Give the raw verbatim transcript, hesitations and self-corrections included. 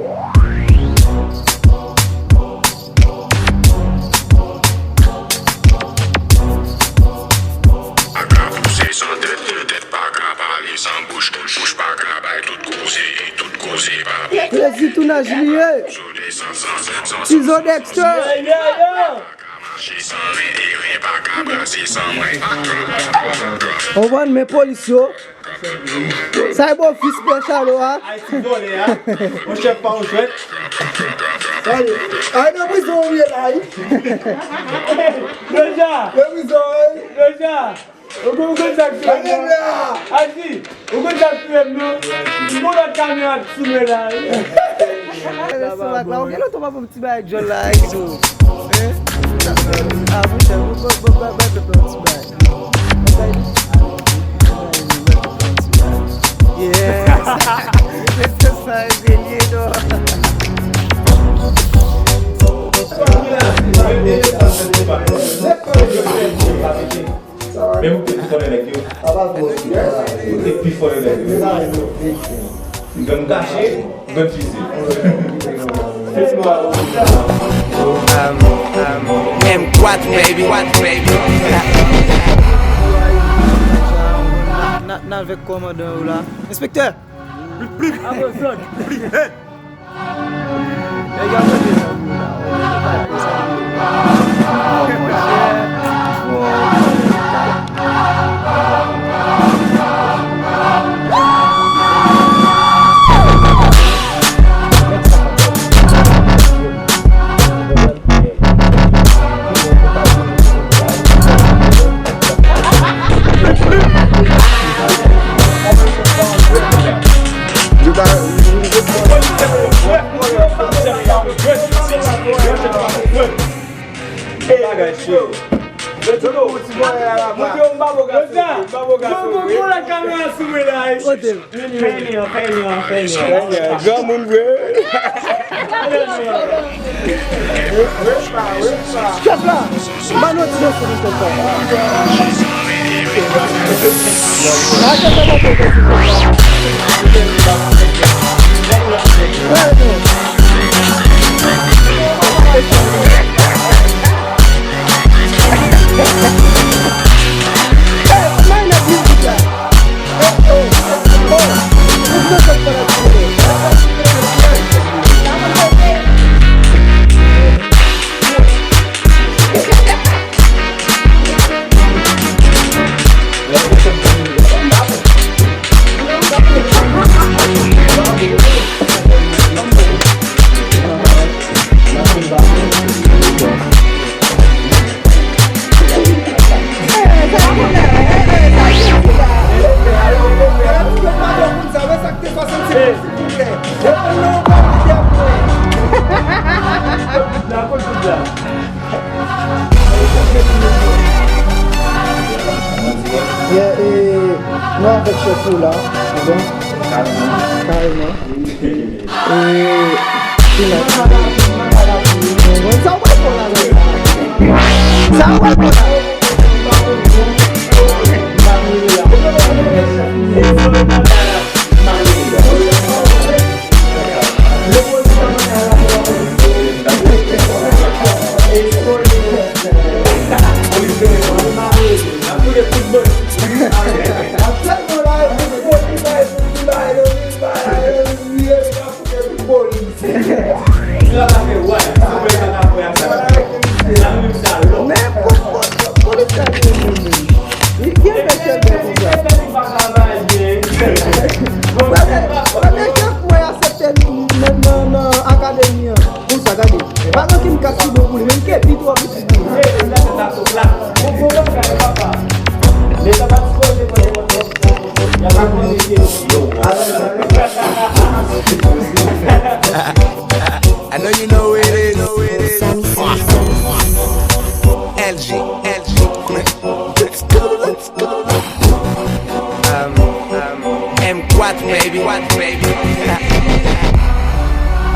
Paka pouse san tèt, tèt paka pale san bouch, bouch paka bay tout koze, tout koze pa bon. Plezi tounaj li ye. Tizo Dexter. Konprann, men polis yo. Sa e bofis pè Chalo a. Ay, ti vòlè a. Yon chèf pa yon jwèt. Ay, nan prizon ou ye la, wi. Deja. Nan prizon, wi. Deja. Ou konn, ou konn sa k touye m non? Aji, ou konn sa k touye m non? M gon lòt kamera k sou mwen la wi. Restoran la, ou gen lè w tonbe pou ti bagay djòl la, Izo. Hein? Ah, monchè, bon, bon, bon, bon, bon, bon, ti bagay. Yeah. Se sa, se li, non. Men ou te pi fò nan nèg yo. Ou te pi fò nan nèg yo. Gang kache, gang fize. M kwat, baby. N a, n a avèk kòmandan yo la. Enspektè! Plip, plip! Avè zòd! Plip! Hey! Bagay cho. Montre yo m pa bo gason, m pa bo gason. Yo, yo, yo, la kamera sou mwen la. Kote? Fè li an, fè li an, fè li an. Granmoun vre. Chèf la, ban nou ti leson nan tèt sa. Yeah, e, nou avèk chèf ou la, bon? Kareman. E, sa w pral fè la menm? Sa w pral fè la? Nenpòt polis la gen menm. Li byen fè sèlman konsa. Premye, premye chèf mwen aksepte nan, nan, nan akademi an. Konsa, gade. Pa gen okenn kat ki bon pou li, men li kepi twò piti pou li.